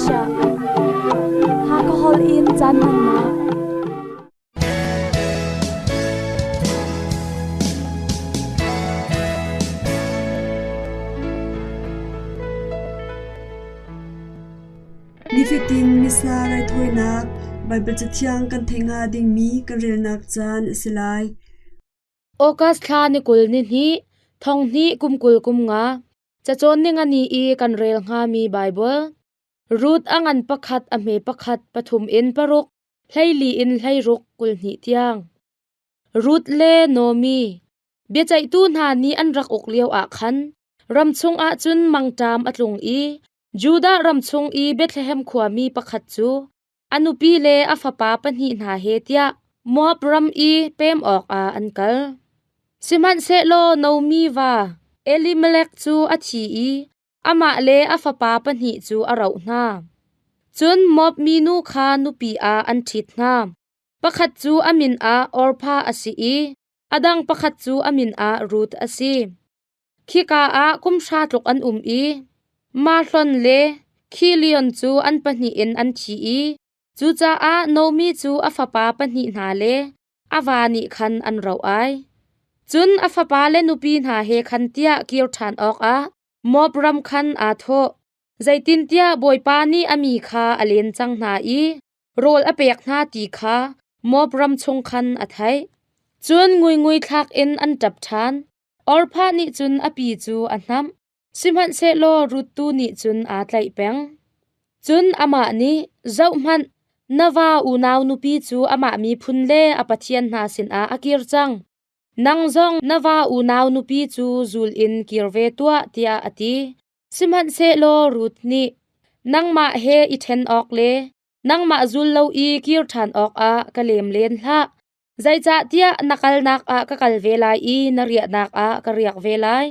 Asia. Hakha holh in caan hmannak. Nifatin Missa raithawinak Baibal Cathiang kan theih hnga dingmi kan relnak caan a si lai. August thla ni 20 ni hnih, thong hnih kum 20 kum nga, cacawn ningani i kan rel hngami Baibal. Ruth a ngan pakhat a hme pakhat pathum in paruk, 14 in 16 22 tiang. Ruth le Naomi biaceihtu hna nih an rak uk lio ah khan ram chungah cun mangṭam a tlung i Judah ram chung i Bethlehem khuami pakhat cu a nupi le a fapa pahnih hna he tiah Moab ram i pem awkah an kal. Sihmanhsehlaw Naomi va Elimelek cu a thi i amah le a fapa pahnih cu a roh hna. Cun Moab minu kha nupi ah an ṭhit hna. Pakhat cu a min ah Orpah a si i a dang pakhat cu a min ah Ruth a si. Khika ah kum hra tluk an um i Mahlon le Khilion cu an pahnih in an thi i cucaah Naomi cu a fapa pahnih hna le a va nih khan an roh ai. Cun a fapa le nupi hna he khan tiah kir ṭhan awkah Moab ram khan aa thawh. Zeitintiah Bawipa nih a mi kha a len cang hna i rawl a pek hna ti kha Moab ram chung khan a theih. Cun nguingui thlak in an ṭap ṭhan. Orpah nih cun a pi cu a hnamh, sihmanhsehlaw Ruth tu nih cun aa tlaih peng. Cun amah nih, Zohhmanh, na va unau nupi cu amah miphun le a pathian hna sinah a kir cang. Nang zong na va unau nupi cu zul in kir ve tuah, tiah a ti. Sihmanhsehlaw Ruth nih, Nangmah he i ṭhen awk le nangmah zul lo i kir ṭhan awkah ka lem len hlah. Zeicahtiah na kalnak ah ka kal ve lai i na riahnak ah ka riak ve lai.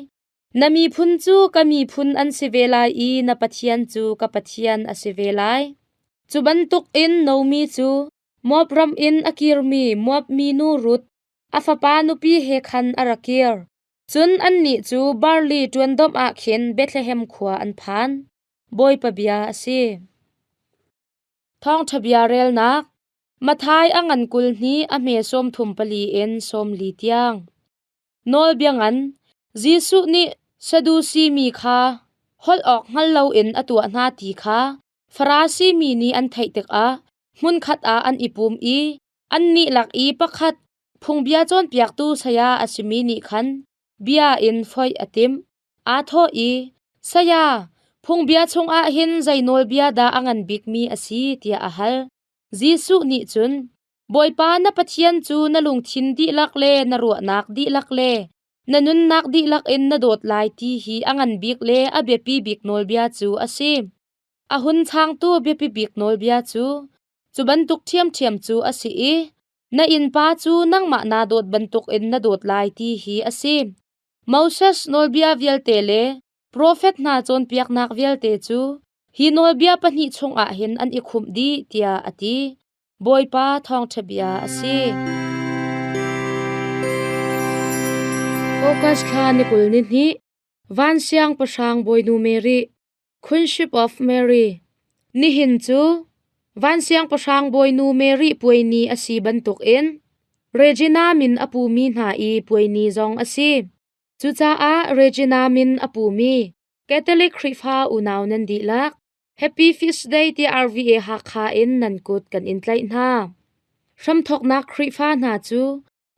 Na miphun cu ka miphun an si ve lai i na Pathian cu ka Pathian a si ve lai. Cu bantukin Naomi cu Moab ram in a kirmi Moab minu Ruth, a fapa nupi he khan a ra kir. Cun annih cu barli ṭuandomh ah khin Bethlehem khua an phan. Bawipa bia a si. Thawngṭha bia relnak Matthai a ngan 20 a hme 34 in 40 tiang. Nawlbia ngan Jesuh nih Sadusi mi kha holh awk hngal loin a tuah hna ti kha Farasi mi nih an theih tikah hmunkhat ah an i pum i annih lak i pakhat phungbia cawnpiaktu saya a simi nih khan bia in foih a timh. Aa thawh i, Saya, phungbia chungah hin zei nawlbia dah a ngan bikmi a si tiah a hal. Jesuh nih cun, Bawipa na Pathian cu na lungthin dihlak le na ruahnak dihlak le na nunnak dihlak in na dawt lai ti hi a ngan bik le a biapi bik nawlbia cu a si. A hun changtu biapi bik nawlbia cu, cu bantuk ṭhiamṭhiam cu a si i, na innpa cu nangmah naa dawt bantukin na dawt lai ti hi a si. Moses nawlbia vialte le profet hna cawnpiaknak vialte cu hi nawlbia pahnih chungah hin an i khumh dih tiah a ti. Bawipa thawngṭha bia a si. August thla ni 22 Van Siangpahrang Bawinu Mary Queenship of Mary Nihin cu Van Siangpahrang Bawinu Mary puai ni a si bantukin Regina min a pumi hna i puai ni zong a si. Cucaah Regina min a pumi Catholic Khrihfa unau nan dihlak Happy Feast Day ti RVA Hakha in nan kut kan in tlaih hna. Hramthawknak Khrihfa hna cu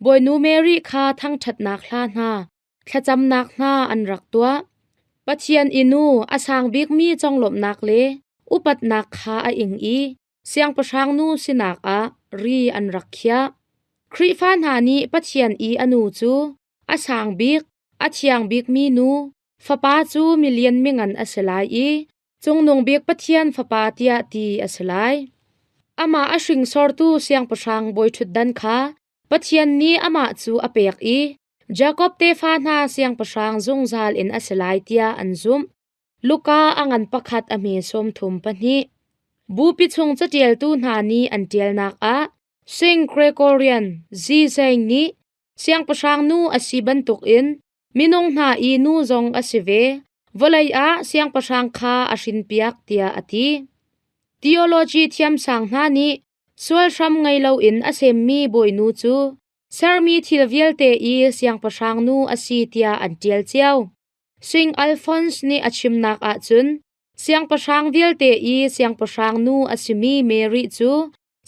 Bawinu Mary kha thangṭhatnak hla hna, thlacamnak hna an rak tuah. Pathian i nu a sang bikmi conglawmhnak le upatnak kha a ing i siangpahrang nu sinak ah ri an rak khiah. Khrihfa hna nih Pathian i a nu cu a sang bik, a thiang bikmi nu, Fapa cu milian mingan a si lai i Cungnung Bik Pathian Fapa tiah ti a si lai. Amah a hringsortu siangpahrang bawiṭhutdan kha Pathian nih amah cu a pek i Jakob tefa hna siangpahrang zungzal in a si lai tiah an zumh. Luka a ngan pakhat a hme 32. Bupi chung caṭialtu hna nih an ṭialnak ah Sing Gregorian Zizeng nih siangpahrang nu a si bantukin Minung hna i nu zong a si ve, vawlei ah siangpahrang kha a hrinpiak tiah a ti. Theology thiamsang hna nih sual hram ngei loin a semmi bawinu cu sermi thil vialte i siangpahrang nu a si tiah an ṭial cio. Sing Alphonse nih a chimnak ahcun siangpahrang vialte i siangpahrang nu a simi Mary cu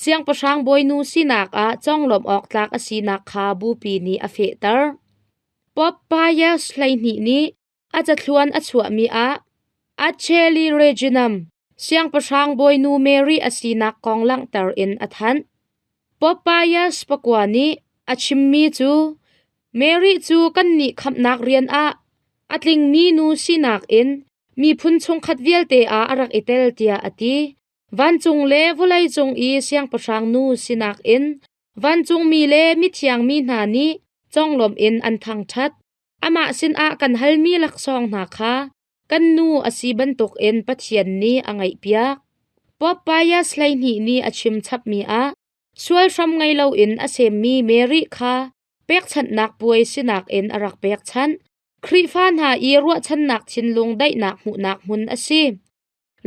siangpahrang bawinu sinak ah conglawmh awk tlak a sinak kha bupi nih a fehter. Pope Pius 12 nih a cathluan a chuahmi ah Acheli Reginam siangpahrang bawinu Mary a sinak kong langhter in a thanh. Pope Pius pakua nih a chimmi cu Mary cu kannih khamhnak rian ah a tlingmi nu sinak in miphun chungkhat vialte ah a rak i tel tiah a ti. Vancung le vawleicung i siangpahrang nu sinak in vancungmi le mithiang mi hna nih conglawmh in an thangṭhat. Amah sinah kan halmi laksawng hna kha kan nu a si bantukin Pathian nih a ngaihpiak. Pope Pius 12 nih a chim chapmi ah sual hram ngei loin a semmi Mary kha pekchanhnak puai sinak in a rak pekchanh. Khrihfa hna i ruahchannak thinlung daihnak hmuhnak hmun a si.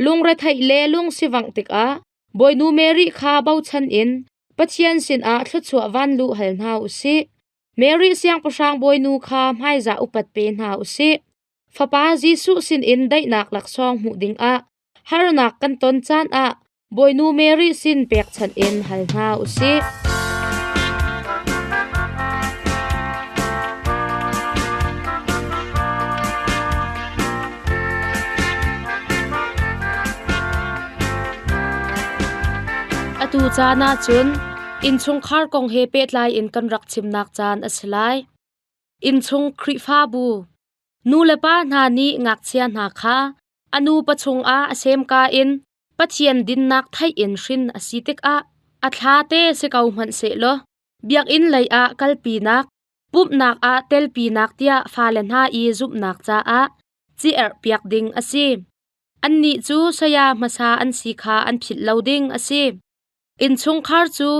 Lungretheih le lungsivangh tikah Bawinu Mary kha bochan in Pathian sinah thluachuah vanluh hal hna u sih. Mary siangpahrang bawinu kha hmaizah upat pe hna u sih. Fapa Jesuh sinin daihnak laksawng hmuh dingah harnak kan ton caan ah Bawinu Mary sin pekchanh in hal hna u sih. Atu caan ah cun innchungkhar kong he pehtlai in kan rak chimnak caan a si lai. Innchung Khrihfabu Nu le pa hna nih ngakchia hna kha a nupa chungah a semka in Pathian dinnak theih in hrin a si tikah a thla te si ko hmanh sehlaw biakinn lei ah kalpinak, pumhnak ah telpinak tiah fale hna i zumhnak caah ci erhpiak ding a si. Annih cu saya hmasa an si kha an philh lo ding a si. Innchungkhar cu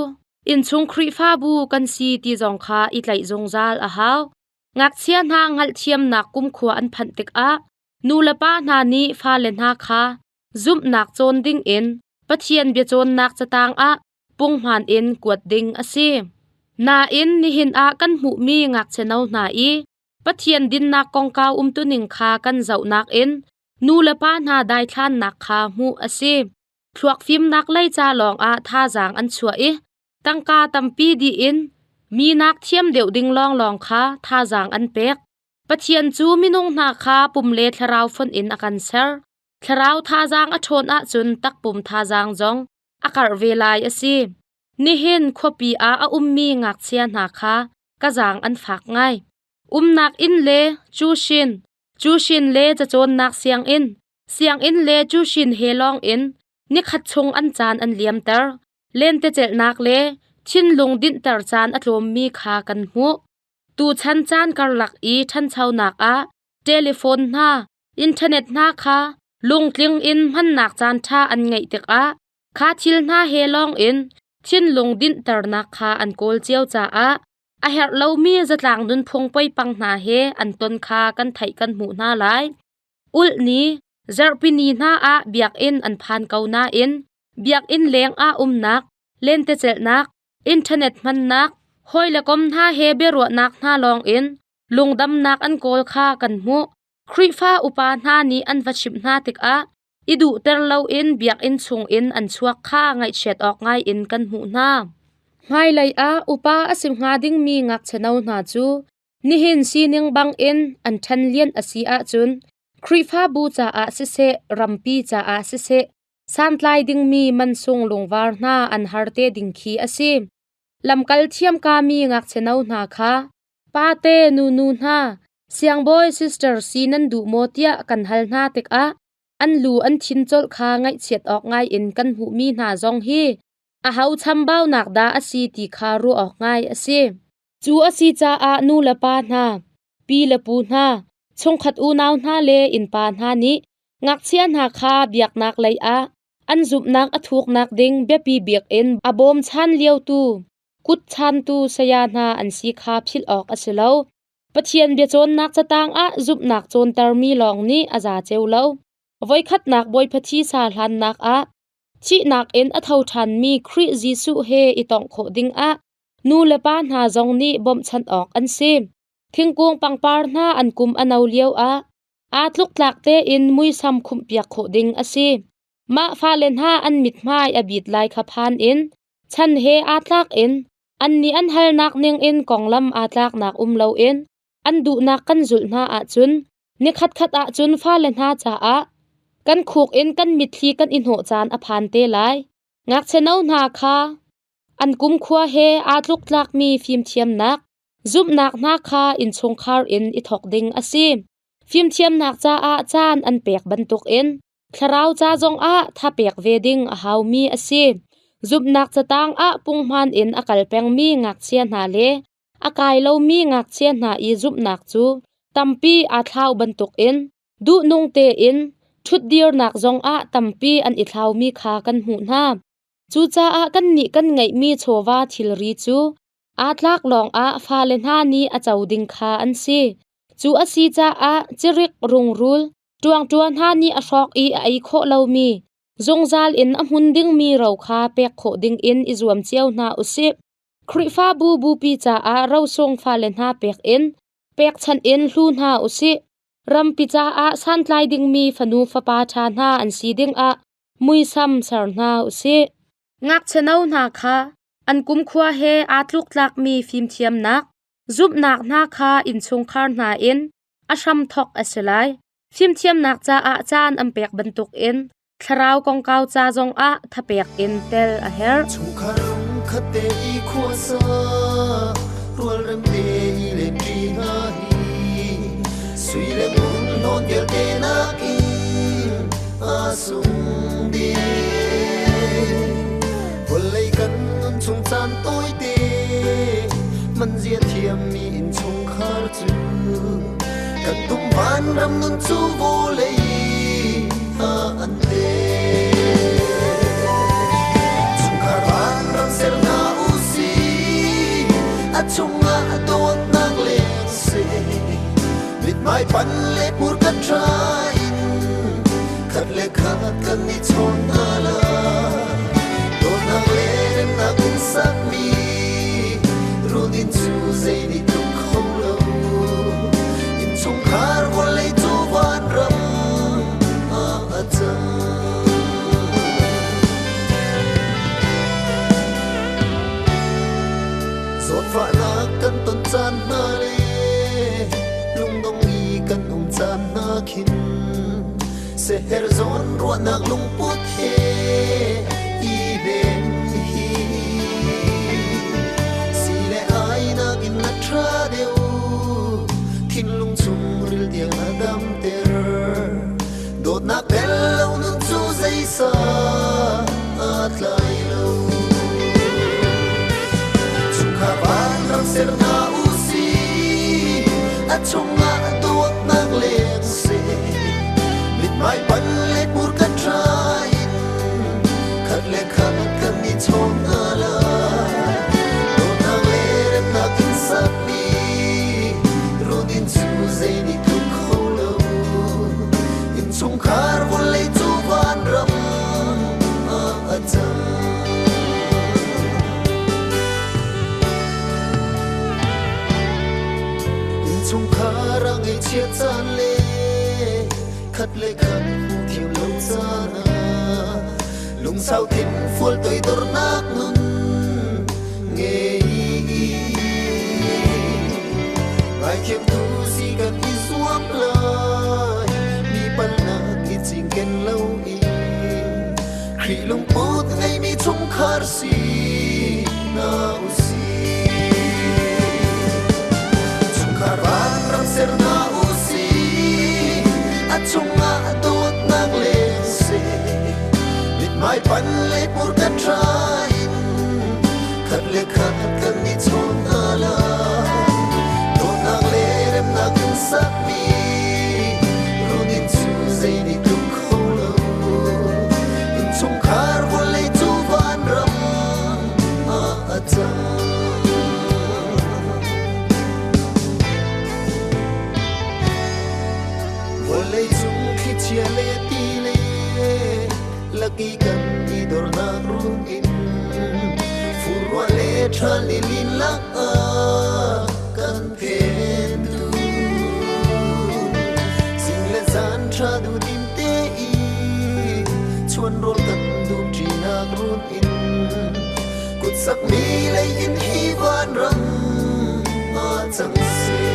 innchung Khrihfabu kan si ti zong kha i tlaih zungzal a hau. Ngakchia hna hngalhthiamnak kumkhua an phanh tikah nulepa hna nih fale hna kha zumhnak cawn dingin Pathian biacawnnak catang ah punghman in kuat ding a si. Nain nihin ah kan hmuhmi ngakchia no hna i Pathian dinnak kongkau umtuning kha kan zohnak in nulepa hna daithlannak kha hmuh a si. Thluak fimnak lei ca lawngah thazaang an chuah i tangka tampi dih in minak thiam deuh ding lawnglawng kha thazaang an pek. Pathian cu minung hna kha pum le thlarau fonh in a kan ser. Thlarau thazaang a ṭhawn ahcun takpum thazaang zong a karh ve lai a si. Nihin khuapi ah a ummi ngakchia hna kha ka zaang an fak ngai. Umnak inn le cusin, cusin le cacawnnak sianginn, sianginn le cusin he lawng in nikhat chung an caan an liamter. Lentecelhnak le thinlung dinhter caan a tlawmmi kha kan hmuh. Tuchan caan karlak i ṭhanchonak ah telephone hna, internet hna kha lungtling in hmannak caanṭha an ngeih tikah kha thil hna he lawng in thinlung dinhternak kha an kawl cio caah a herh lomi zatlang nunphung poipang hna he an ton kha kan theih kan hmuh hna lai. Ulh ni, zarhpini hna ah biakinn an phan ko nain biakinn leng ah umnak, lentecelhnak, internet hmannak, hawi le kom hna he biaruahnak hna lawng in lungdamnak an kawl kha kan hmuh. Khrihfa upa hna nih an va chimh hna tikah i duhter loin biakinn chungin an chuak kha ngaihchiat awk ngaiin kan hmuh hna. Hmailei ah upa a si hnga dingmi ngakchia no hna cu nihin sining bangin an ṭhen lian a si ahcun Khrihfabu caah siseh, rampi caah siseh, santlai dingmi mansung lungvar hna an har te ding khi a si. Lamkal thiamkami ngakchia no hna kha pate nunu hna siangbawi sister si nan duh maw tiah kan hal hna tikah an lu an thin colh kha ngaihchiat awk ngai in kan hmuhmi hna zong hi aho chambaunak dah a si ti kha ruah awk ngai a si. Cu a si caah nu le pa hna, pi le pu hna, chungkhat unau hna le innpa hna nih ngakchia hna kha biaknak lei ah an zumhnak a thuknak ding biapi bik in a bawmchan liotu, kutchantu saya hna an si kha philh awk a si lo. Pathian biacawnnak catang ah zumhnak cawntermi lawng nih a za ceu lo. Voikhatnak Bawipa thisa hlannak ah. Thihnak in a tho ṭhanmi Khrih Jesuh he i tongh khawh dingah nu le pa hna zong nih bawmhchanh awk an si. Thingkung pangpar hna an kum a no lioah aa tluktlak tein muisam khumhpiak khawh ding a si. Mah fale hna an mithmai a bit lai kha phan in chan he aa tlak in annih an halnak ningin konglam aa tlaknak um loin an duhnak kan zulh hna ahcun nikhatkhat ahcun fale hna caah kan khuk in kan mitthli kan i hnawh caan a phan te lai. Ngakchia no hna kha an kumkhua he aa tluktlakmi fimthiamnak, zumhnak hna kha innchungkhar in i thawk ding a si. Fimthiamnak caah caan an pek bantukin thlarau ca zongah thapek ve ding a haumi a si. Zumhnak catang ah punghman in a kal pengmi ngakchia hna le a kai lomi ngakchia hna i zumhnak cu tampi aa thlau bantukin duhnung tein ṭhutdirnak zongah tampi an i thlaumi kha kan hmuh hna. Cucaah kannih kan ngeihmi chawva thilri cu aa tlak lawngah fale hna nih a co ding kha an si. Cu a si caah cirik rungrul ṭuangṭua hna nih a hrawk i a ei khawh lomi zungzal in a hmun dingmi ro kha pek khawh dingin i zuam cio hna u sih. Khrihfabu bupi caah rosung fale hna pek in pekchanh in hlu hna u sih. Rampi caah santlai dingmi fanu fapa ṭha hna an si dingah muisam ser hna u sih. Ngakchia no hna kha an kumkhua he aa tluktlakmi fimthiamnak, zumhnak hna kha innchungkhar hna in a hramthawk a si lai. Fimthiamnak caah caan an pek bantukin thlarau kongkau ca zongah thapek in tel a herh. Chungkhar khat te i khuasa rualrem te i len ṭi hna hi sui le ngun hlawn vialte nakin a sung ding. Vawlei kan nun chung caan tawite man zia thiammi innchungkhar cu kan tum vanram nun cu vawlei ah an te. Chungkhar vanram ser hna u si, a chungah dawtnak leng seh. Mithmai pan le hmurka ṭha in khat le khat kan i chawn hna lai. Dawtnak le remnak in sakmi run inn cu zei nih tluk kho lo. Innchungkhar vawlei cu vanram ah a cang. Zawtfahnak kan ton caan hna le lungdong i kan um caan hna khin seher zawn ruahnak lungput he i ven hi si le ai nakin na ṭha deuh thinlung chungril tiang a damter dawtnak tel lo nun cu zeisa aa tlai lo. Chungkhar vanram ser hna u si, a chungah dawtnak leng seh. Mithmai pan le hmurka ṭha in khat le khat kan i chawn hna lai. Dawtnak le remnak in sakmi run inn cu zei nih tluk kho lo. Innchungkhar vawlei cu vanram ah a cang. Innchungkhar a ngaihchiat caan le khat le khat hmuh thiam lo caan ah lungsau thin fual toidornak nun ngei. Ngaithiamtu si kan i zuam lai, mi palnak i cinken lo in Khrih lungput ngeimi chungkhar si hna u sih. Chungkhar vanram ser hna u sih, a chungah dawtnak leng seh. Mithmai pan le hmurka ṭha in khat le khat kan i chawn hna lai. Dawtnak le remnak in sakmi run inn cu zei nih tluk kho lo. Innchungkhar vawlei cu vanram ah a cang. Vawlei cung thlichia le ti le laki kan i Toidornak run in Furruah le ṭha lilin lak ah kan phen tu Zing le zan ṭha duhdim te i chuan rawl kan dum ṭinak run in Kut sakmi lei in hi vanram ah cang seh.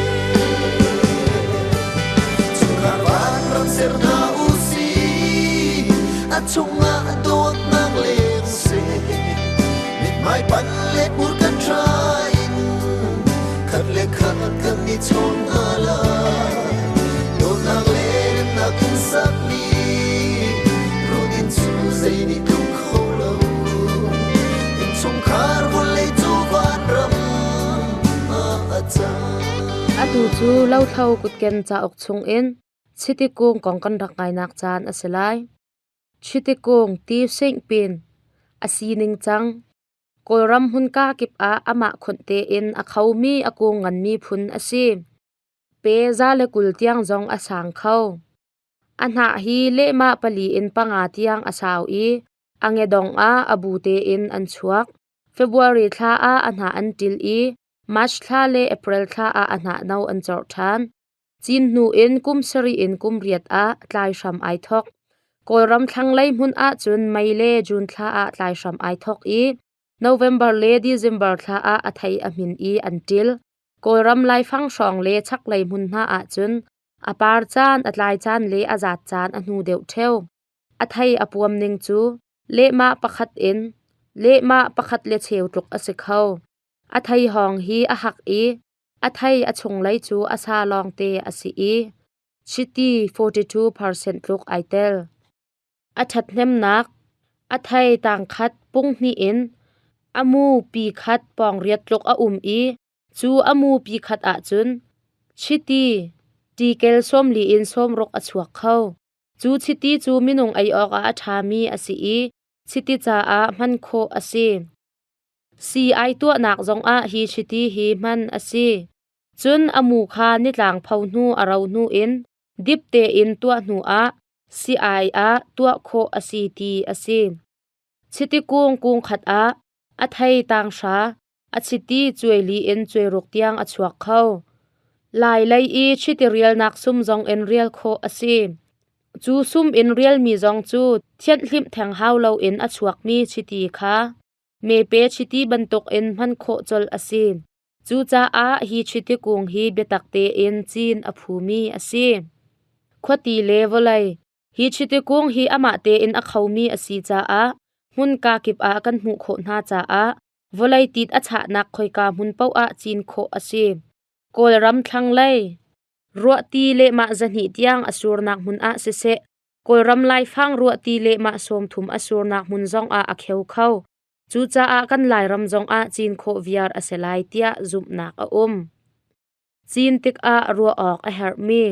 Chungkhar vanram ser hna u sih, a chungah dawtnak leng seh. Mithmai pan le hmurka ṭha in khat le khat kan i chawn hna lai. Dawtnak le remnak in sakmi run cu zei nih tluk kho lo. Innchungkhar vawlei cu vanram ah a cang. Atu cu lothlo kutken cauk chungin chiti kung kong kan rak ngainak caan a si lai. Chiti kung ti singpin a sining cang. Kawlram hmunka kip ah amah khunh tein a khomi a kung nganmi phun a si. Pe 120 tiang zong a sang kho. A hnah hi lehmah pali in panga tiang a sau i a ngedong ah a bu tein an chuak. February thla ah a hnah an ṭil i March thla le April thla ah a hnah no an corh ṭhan. Cin hnu in kum sarih in kum riat ah tlai hram ai thawk. Kawlram thlanglei hmun ahcun May le June thla ah tlai hram ai thawk i November le December thla ah a thei a hmin i an ṭil. Kawlram laifang hrawng le chaklei hmun hna ahcun A par caan, a tlai caan le a zat caan a hnu deuh ṭheo. A thei a puam ning cu lehmah pakhat in lehmah pakhat le cheu tluk a si kho. A thei hawng hi a hak i a thei a chunglei cu a sa lawngte a si i chiti 42% tluk ai tel. A ṭhathnemnak a thei tangkhat punghnih in a mu pi khat pawng riat tluk a um i Cu a mupi khat ahcun chiti ṭikel 40 in 60 a chuak kho. Cu chiti cu minung ei awkah a ṭhami a si i chiti caah hman khawh a si. Sii ai tuahnak zongah hi chiti hi hman a si. Cun a mu kha nitlang pho hnu a ro hnu in dip tein tuah hnu ah si-ai ah tuah khawh a si ti a si. Chiti kung kung khat ah a thei tanghra a chiti cuaili in cuairuk tiang a chuak kho. Lai lei i chiti rialnak sum zong in rial khawh a si. Cu sum in rialmi zong cu thianhhlimh theng hau loin a chuakmi chiti kha mepe chiti bantuk in hman khawh colh a si. Cucaah hi chiti kung hi biatak tein cin a phumi a si. Khuati le vawlei Hi chiti kung hi amah tein a khomi a si caah hmun kakip ah kan hmuh khawh hna caah vawlei tit a chahnak khoika hmun paoh ah cin khawh a si. Kawlram thlanglei ruahti lehmah zahnih tiang a surnak hmun ah siseh, Kawlram laifang ruahti lehmah 30 a surnak hmun zong ah a kheu kho. Cucaah kan Lairam zong ah cin khawh viar a si lai tiah zumhnak a um. Cin tikah ruah awk a herhmi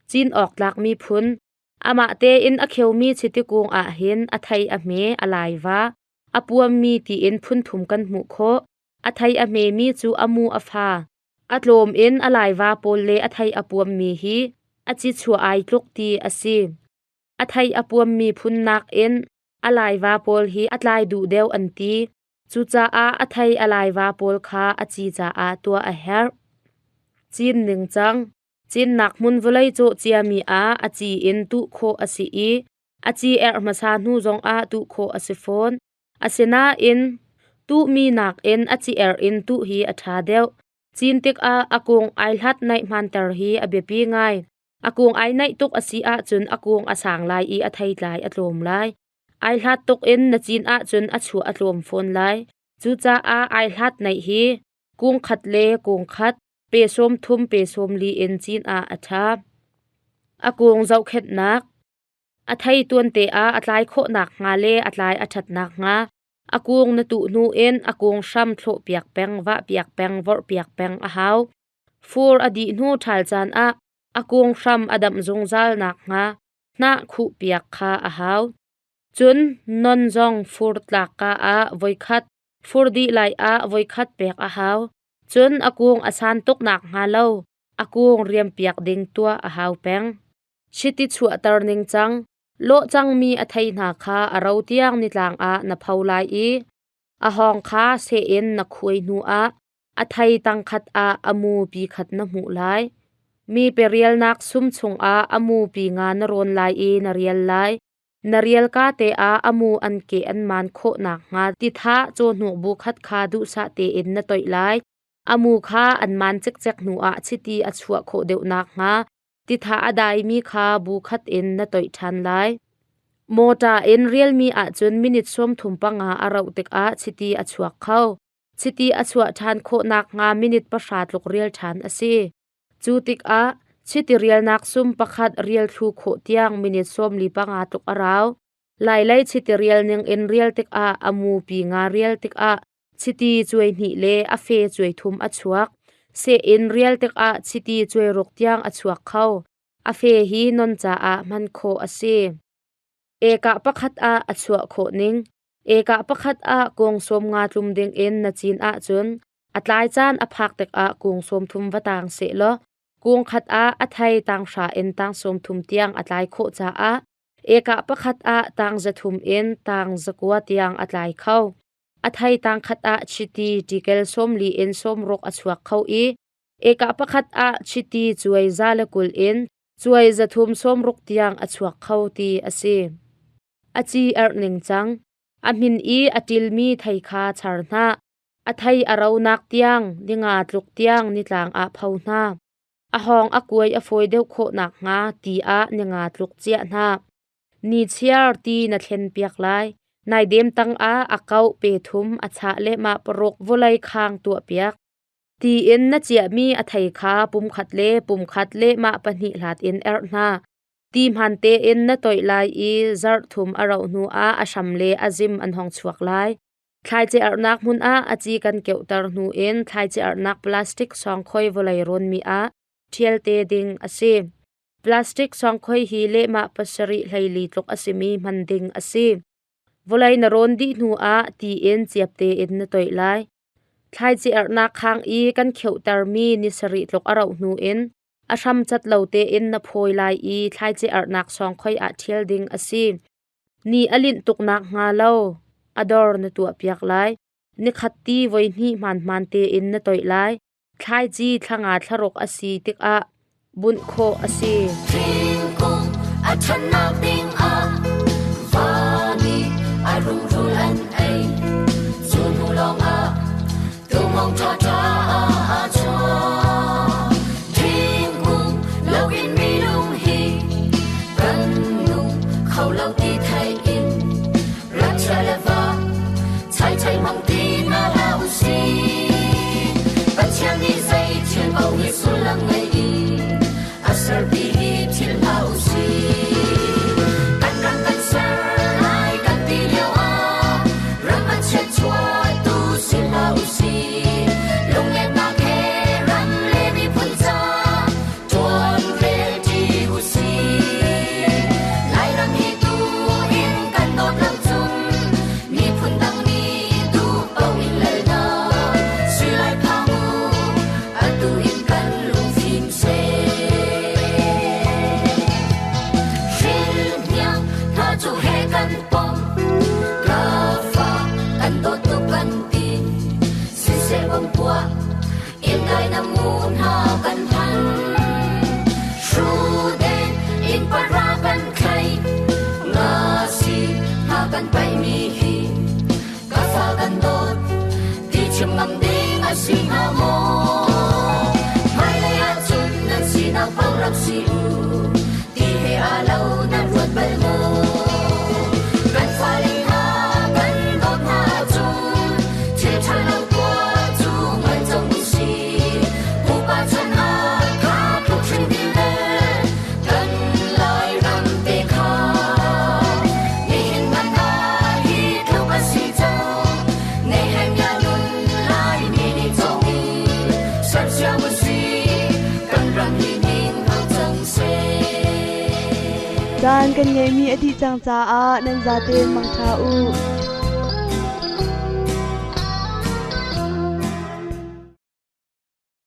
Cin awk tlakmi phun amah tein a kheumi chiti kung ah hin a thei a hme, a laiva, a puammi tiin phun thum kan hmuh khawh. A thei a hmemi cu a mu a fa. A tlawm in a laiva pawl le a thei a puammi hi a ci chuah ai tluk ti a si. A thei a puammi phun nakin a laiva pawl hi a tlai duh deuh an ti. Cucaah a thei a laiva pawl kha a ci caah tuah a herh. Cin ningcang Cinnak hmun vawlei cawh ciami ah a ci in tuh khawh a si i a ci erh hmasa hnu zongah tuh khawh a si fawn. Asinain tuhmi nakin a ci erh in tuh hi a ṭha deuh. Cin tikah a kung ai hlat naih hmanter hi a biapi ngai. A kung ai naih tuk a si ahcun a kung a sang lai i a theitlai a tlawm lai. Ai hlat tuk in na cin ahcun a chuah a tlawm fawn lai. Cucaah ai hlat naih hi kung khat le kung khat pe 30 pe 40 in cin ah a ṭha. A kung zohkhenhnak A thei tuante ah a tlai khawh nakhnga le a tlai a ṭhat nakhnga a kung na tuh hnu in a kung hram thlawhpiak peng, vahpiak peng, vorhpiak peng a hau. Fur a dih hnu ṭhal caan ah a kung hram a damh zungzal nakhnga hnah khuhpiak kha a hau. Cun non zong fur tlak ka ah voikhat, fur dih lai ah voikhat pek a hau. Cun a kung a san tuk nakhnga lo a kung riampiak ding tuah a hau peng. Chiti chuahter ningcang. Lawh cangmi a thei hna kha a ro tiang nitlang ah na pho lai i a hawng kha seh in na khuai hnuah a thei tangkhat ah a mu pi khat na hmuh lai. Mi perialnak sum chungah a mu pi nga na rawn lai i na rial lai. Na rial ka te ah a mu an ke an maan khawh nakhnga titha cawhnuk bu khat kha duhsah tein na toih lai. A mu kha an maan cikcek hnuah chiti a chuah khawh deuh nakhnga titha a daimi kha bu khat in na toih ṭhan lai. Mawṭa in rialmi ahcun minute 35 a rauh tikah chiti a chuak kho. Chiti a chuah ṭhan khawh nakhnga minute 10 tluk rial ṭhan a si. Cu tikah chiti rialnak sum pakhat rial thlu khawh tiang minute 45 tluk a rau. Lailei chiti rial ning in rial tikah a mupi nga rial tikah chiti cuai hnih le a fe cuai thum a chuak. Seh in rial tikah chiti cuai ruk tiang a chuak kho. A fe hi non caah hman khawh a si. Ekah pakhat ah a chuah khawh ning. Ekah pakhat ah kung 50 tlum ding in na cin ahcun a tlai caan a phak tikah kung 30 va tang sehlaw kung khat ah a thei tang hra in tang 30 tiang a tlai khawh caah ekah pakhat ah tang 300 in tang 900 tiang a tlai kho. A thei tang khat ah chiti ṭikel 40 in 60 a chuak kho i ekah pakhat ah chiti cuai 120 in cuai 360 tiang a chuak kho ti a si. A ci erh ningcang, a hmin i a ṭilmi thei kha char hna. A thei a ronak tiang ninga tluk tiang nitlang ah pho hna. A hawng a kuai a fawi deuh khawh nakhnga ti ah ninga tluk ciah hna. Ni chiar ti na thlenpiak lai. Naidem tangah a kauh pe thum a chah lehmah paruk vawlei khang tuahpiak. Ti in na ciahmi a thei kha pumkhat le pumkhat lehmah pahnih hlat in erh hna. Ti hmaan tein na toih lai i zarh thum a rauh hnuah a hram le a zim an hong chuak lai. Thlaici arhnak hmun ah a ci kan keuhter hnu in thlaici arhnak plastic sawngkhoi vawlei rawnmi ah ṭhial te ding a si. Plastic sawngkhoi hi lehmah pasarih hleili tluk a simi hman ding a si. Vawlei na rawn dih hnu ah ti in ciap tein na toih lai. Thlaici arhnak khang i kan kheuhtermi ni sarih tluk a rauh hnu in a hram cat lo tein na phawi lai i thlaici arhnak sawngkhoi ah ṭhial ding a si. Ni a linh tuk nakhnga lo a dor na tuahpiak lai. Nikhat ti voihnih hmaanhmaan tein na toih lai. Thlaici thla nga thla ruk a si tikah bunh khawh a si. Thingkung a ṭhannak ding ah van i a rungrul an ei. Cu hnu lawngah tuhmawng ṭhaṭha a chuak. Thingkung loin minung hi kan nung kho lo ti theih in ram chia le va chai chai hmang ti hna hlah u sih. Pathian nih zei thil paoh hi sullam ngei in a serpi hi thil hlah u sih. Kan ram kan ser lai kan ti lio ah ram a chiatchuahtu si hlah u sih. Lunglennak he ram le miphun ca ṭuan rel ṭi u sih. Lairam hi tu in kan dawt lo cun miphun dang nih duh paoh in lal hna. Sui lai phang u, atu in kan lungfim seh. Hrilhniang hna cu he kan pom, ka fa kan dawt tuk kan ti. Siseh bang tuah, in dai na mu hna kan hman. Hruden in para kan thlai, nga si hna kan paih mi hi. Ka fa kan dawt, ti chim ngam ding a si hnga maw? Hmailei ahcun nan sinak paoh rak si u, ti he aa lo nan ruat bal maw? Kan fale hna kan dawt hna ahcun thil ṭha lo tuah cu ngai cang u sih. Pupa chan ah kha tluk hring ding le kan Lairam te kha nihin hmanh ah hi tluk a si cang. Nehemiah nun Laimi nih cawng in sersiam u sih, kan ram hi ning hau cang seh. Caan kan ngeihmi a dih cang caah nan zatein mangṭha u.